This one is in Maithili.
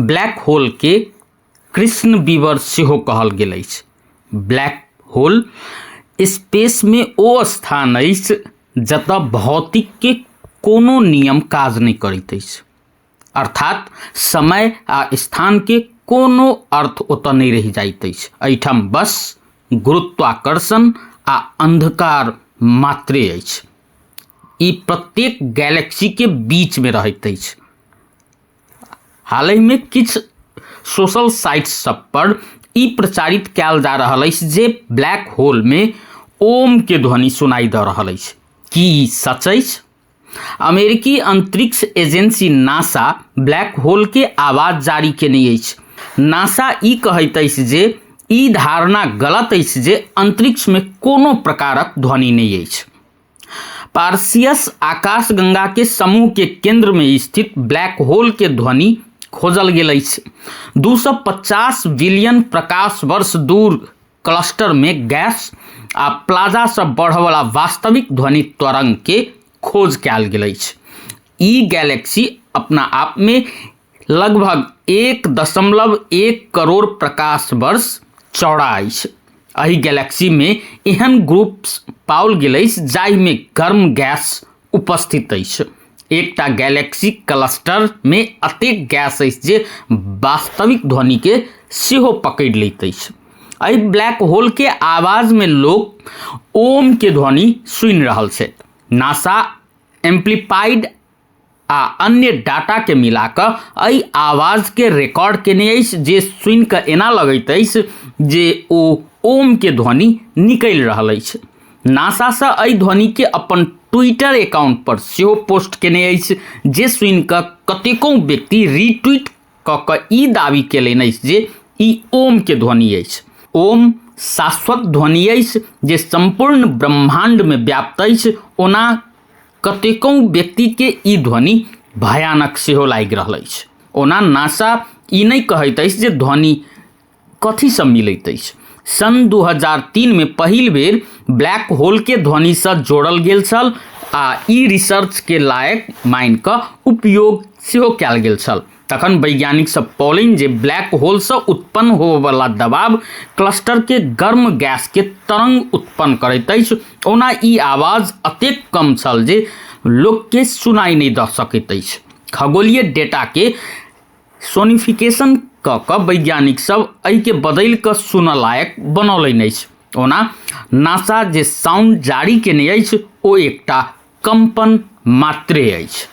ब्लैक होल के कृष्ण विवर सेहो कहल गेल अछि। ब्लैक होल स्पेस में ओ स्थान अछि जतऽ भौतिक के कोनो नियम काज नहि करैत अछि, अर्थात समय आ स्थान के कोनो अर्थ ओतऽ नहि रहि जाइत अछि। एहिठाम बस गुरुत्वाकर्षण आ अंधकार मात्रे अछि। ई प्रत्येक गैलेक्सी के बीच में रहैत अछि। हालहिमे किछु सोशल साइट्स सब पर ई प्रचारित कयल जा रहल अछि जे ब्लैक होलमे ओमके ध्वनि सुनाई दऽ रहल अछि। की ई सच अछि? अमेरिकी अंतरिक्ष एजेंसी नासा ब्लैक होल के आवाज जारी केने अछि। नासा ई कहैत अछि जे ई धारणा गलत अछि जे अंतरिक्ष में कोनो प्रकारक ध्वनि नहि अछि। पार्सियस आकाशगंगा के समूह के केंद्र में स्थित ब्लैक होल के ध्वनि खोजल गेल अछि। 250 बिलियन प्रकाश वर्ष दूर क्लस्टर में गैस आ प्लाजा से बढ़यवला वास्तविक ध्वनि तरंग के खोज कयल गेल अछि। ई गैलेक्सी अपना आप में लगभग 1.1 करोड़ प्रकाश वर्ष चौड़ा अछि। एहि गैलेक्सी में एहन ग्रुप्स पाओल गेल अछि जाहिमे गर्म गैस उपस्थित अछि। एकटा गैलेक्सी क्लस्टर में अतेक गैस अछि जे वास्तविक ध्वनि के सेहो पकड़ि लैत अछि। एहि ब्लैक होल के आवाज में लोक ओम के ध्वनि सुनि रहल छथि। नासा एम्पलीफाइड आ अन्य डाटा के मिला कऽ एहि आवाज के रिकॉर्ड केने अछि जे सुनि कऽ एना लगैत अछि जे ओ ओम के ध्वनि निकलि रहल अछि। नासासँ एहि ध्वनि के अपन ट्विटर अकाउंट पर सेहो पोस्ट केने अछि जे सुनि कऽ कतेको व्यक्ति रिट्वीट कऽ कऽ ई दावी केलनि अछि जे ई ओम के ध्वनि अछि। ओम शाश्वत ध्वनि अछि जे सम्पूर्ण ब्रह्मांड में व्याप्त अछि। ओना कतेको व्यक्ति के ई ध्वनि भयानक सेहो लागि रहल अछि। ओना नासा ई नहि कहैत अछि जे ध्वनि कथीसँ मिलैत अछि। सन् 2003 में पहिल बेर ब्लैक होल के ध्वनिसँ जोड़ल गेल छल आ ई रिसर्च के लायक मानि कऽ उपयोग सेहो कयल गेल छल। तखन वैज्ञानिक सब पौलनि जे ब्लैक होलसँ उत्पन्न होबयवला दबाव क्लस्टर के गर्म गैस के तरंग उत्पन्न करैत अछि। ओना ई आवाज अतेक कम छल जे लोक के सुनाई नहि दऽ सकैत अछि। खगोलीय डेटा के सोनिफिकेशन कऽ कऽ वैज्ञानिक सब एहिके बदलि कऽ सुनऽ लायक बनौलनि अछि। ओना नासा जे साउंड जारी केने अछि ओ एकटा कंपन मात्रे अछि।